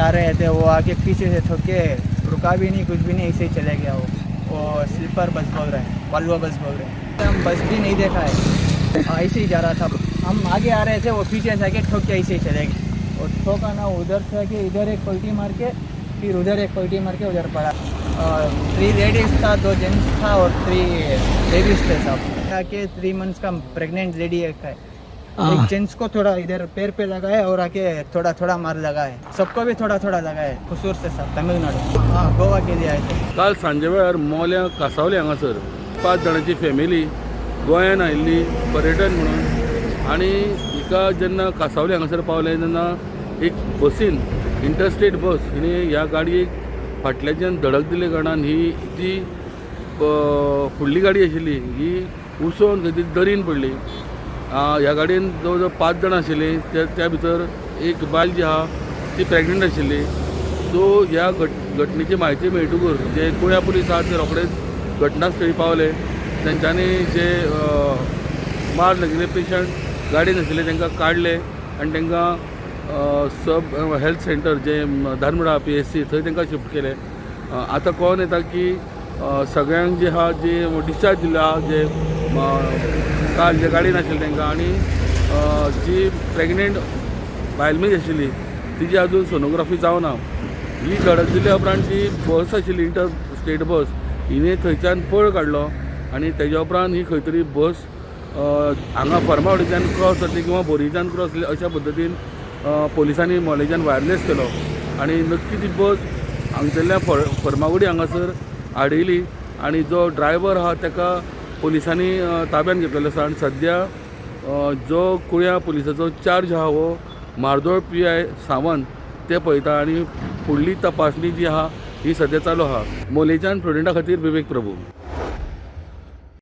आ रहे थे, वो आके पीछे से ठोके, रुका भी नहीं, कुछ भी नहीं, ऐसे ही चले गया वो। वो स्लीपर बस बोल रहे हैं, वॉल्वो बस बोल रहे हैं। हम बस भी नहीं देखा है। हाँ, ऐसे ही जा रहा था। हम आगे आ रहे थे, वो पीछे से आके ठोक के ऐसे ही चले गए। और ठोका ना, उधर से आके इधर एक पलटी मार के, फिर उधर एक पलटी मार के उधर पड़ा। थ्री लेडीज था, दो जेंट्स था और थ्री लेडीज थे सब। आके 3 मंथ्स का प्रेग्नेंट लेडी एक है। एक जेंट्स को थोड़ा इधर पैर पे लगा है और आके थोड़ा थोड़ा मार लगा है। सबको भी थोड़ा थोड़ा लगा है। हुसूर से सब, तमिलनाडु, हाँ, गोवा के लिए आए थे। काल सांजे वेळार मोल्यां कासावले हांगासर पांच जाणांची फॅमिली गोंयान आयिल्ली पर्यटन म्हणून आनी हिका जेन्ना कासावले हांगासर पावले तेन्ना एक बसीन, इंटरस्टेट बस हिणें ह्या गाडयेक फाटल्याच्यान धडक दिल्ल्या कारणान ही जी फुडली गाडी आशिल्ली ही उसोवन खंय तरी दरीन पडली. ह्या गाडयेन जवळ जवळ पांच जाणां आशिल्लीं. त्या त्या भितर एक बायल जी आहा ती प्रेग्नंट आशिल्ली. सो ह्या घटनेची म्हायती मेळटकूच जे कुळ्या पुलीस आहात ते रोखडेच घटनास्थळी पावले. तेंच्यांनी जे मार लागिल्ले पेशंट गाडयेन आशिल्ले तांकां काडले आनी तांकां सब हेल्थ सेंटर जे धारमडा पीएचसी थंय तांकां शिफ्ट केले. आतां कळोन येता की सगळ्यांक जे आहा, जे डिस्चार्ज दिल्ले आहा, जे काल जे गाडयेन आशिल्ले तांकां आनी जी प्रेग्नेंट बायल मनीस आशिल्ली तिजी अजून सोनोग्राफी जावना. ही धडक दिल्या उपरांत जी बस आशिल्ली, इंटर स्टेट बस, हिणे थंयच्यान पळ काडलो आनी तेज्या उपरांत ही खंय तरी बस हांगा फर्मागुडीच्यान क्रॉस जातली किंवा बोरयेच्यान क्रॉस जातली अशा पद्दतीन पोलिसांनी मोलेच्यान वायरलेस केलो आनी नक्की ती बस हांगसरल्या फर्मागुडी हांगासर आडयली आनी जो ड्रायव्हर आहा ताका पोलिसांनी ताब्यात घेतलेलो आसा. आनी सद्या जो कुळ्या पुलिसाचो चार्ज आहा हो म्हार्दोळ पीआय सावंत ते पळयता आनी फुडली तपासणी जी आहा ही सद्या चालू आहा. मोलेच्यान प्रुडंटा खातीर विवेक प्रभू.